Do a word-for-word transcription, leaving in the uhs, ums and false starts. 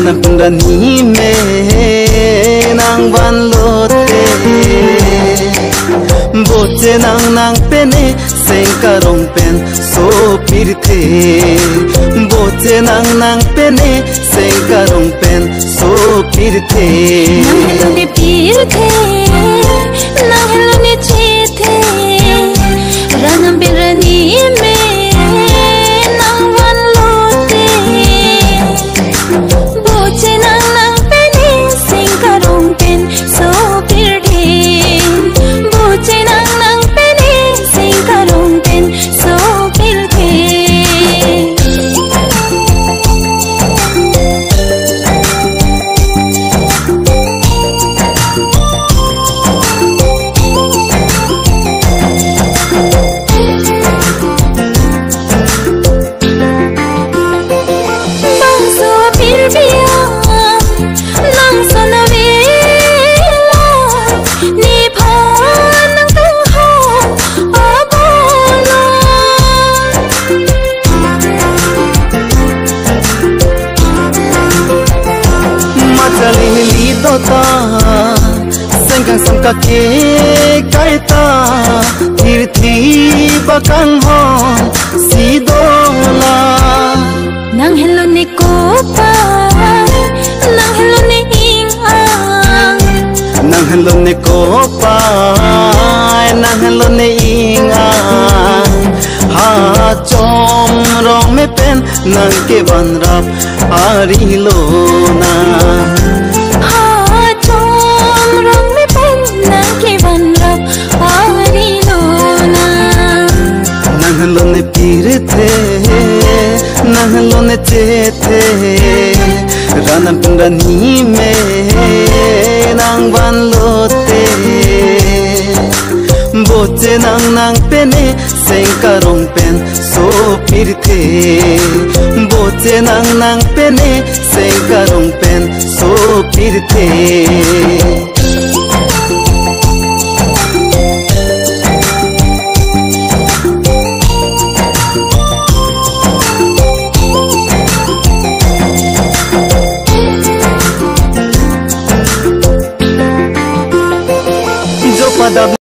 Nang pun rani me nangvanlote, boche nang nang pene seng karong pen sopirthe. Boche nang nang pene seng karong pen sopirthe. Nang helo ne pirthe, nang helo ne chethe, rat nam pen rani me nangvanlote, boche nang nang pene seng karong pen sopirthe. Boche nang nang pene seng karong pen sopirthe. Bangso pirpia nang son avelo, nephan nangtungha abono. Machali hili dota, seng kangsam kake kaita, thirthi ba kanghon si dolang. Nang helo ne kopai, nang helo ne ing-ang. Nang helo ne kopai, nang helo ne ing-ang. Ha chom rong me pen nang kevanrap ari lonang. Ha chom rong me pen nang kevanrap ari lonang. Nang helo ne pirthe, nang helo ne chethe, rat nam pen rani me nangvanlote, boche nang nang pene seng karong pen sopirthe. Boche nang nang pene seng karong pen sopirthe.